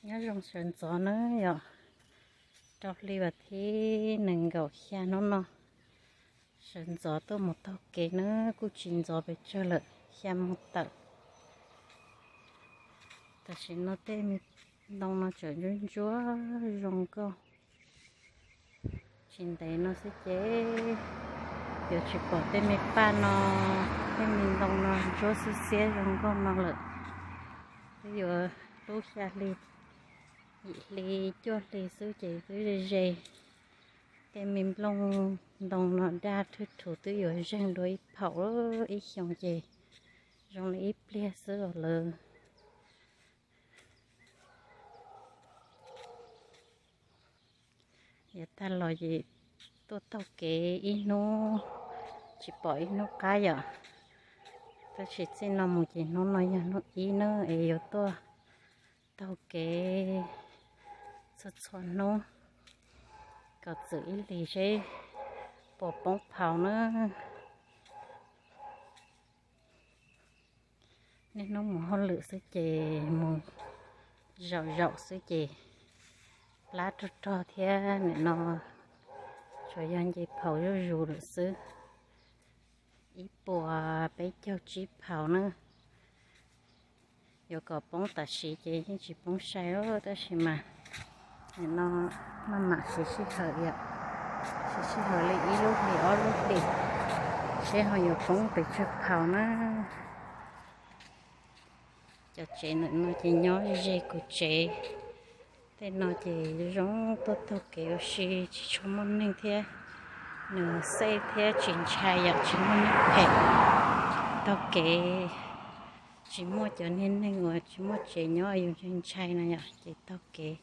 Nyob zoo sawv ntxov na yom, rau hli vas thib nees nkaum xya hnub no, sawv ntxov tuaj mus taug kev na, kuj tsis ntxov pes tsawg lawm, xya moos tawm. Tam sim no tej me ntoo no tseem ntsuab ntsuab zoo nkauj. Tsis ntev no xwb ces yuav tsis pom tej me paj no, tej me ntoo no ntsuab xiab xiab zoo nkauj no lawm. Twb yuav lub xya hli, yim hli, cuaj hli xwb ces twb ze ze. Tej me nplooj ntoo no daj thwj thuv twb yuav zeeg dua ib phaum, ib xyoo ces zoo li ib pliag xwb os lawv. Yav tag los ces tuaj taug kev ib hnub tsis pom ib hnub qab yom. Tab sis txij no mus ces hnub no yog hnub ib na es yuav tuaj taug kev txhua txhua hnub kom txwm ib hlis seb puas poob phaus na. Niaj hnub mus hauj lwm xwb ces mus zaum zaum xwb ces plab rog rog thiab nim no tsuas yog nce phaus zuj zus lawm xwb. Ib puas peb caug tsib phaus na. Yuav kom poob tam sim ces yeej tsis poob sai, tab sis mas nim no maj mam siv sij hawm yom, siv sij hawm li ib lub hlis ob lub hlis seb ho yuav poob pes tsawg phaus na. Cov tsev ntawm no ces nyob ze kuv tsev. Tej no ces zoo tuaj taug kev ua si, tsis tshua muaj neeg thiab, nws xej thiab tsis ntshai yom, tsis muaj neeg phem. Taug kev tsis muaj cov niag neeg uas tsis muaj tsev nyob yus ntshai ntshai no yom, ces taug kev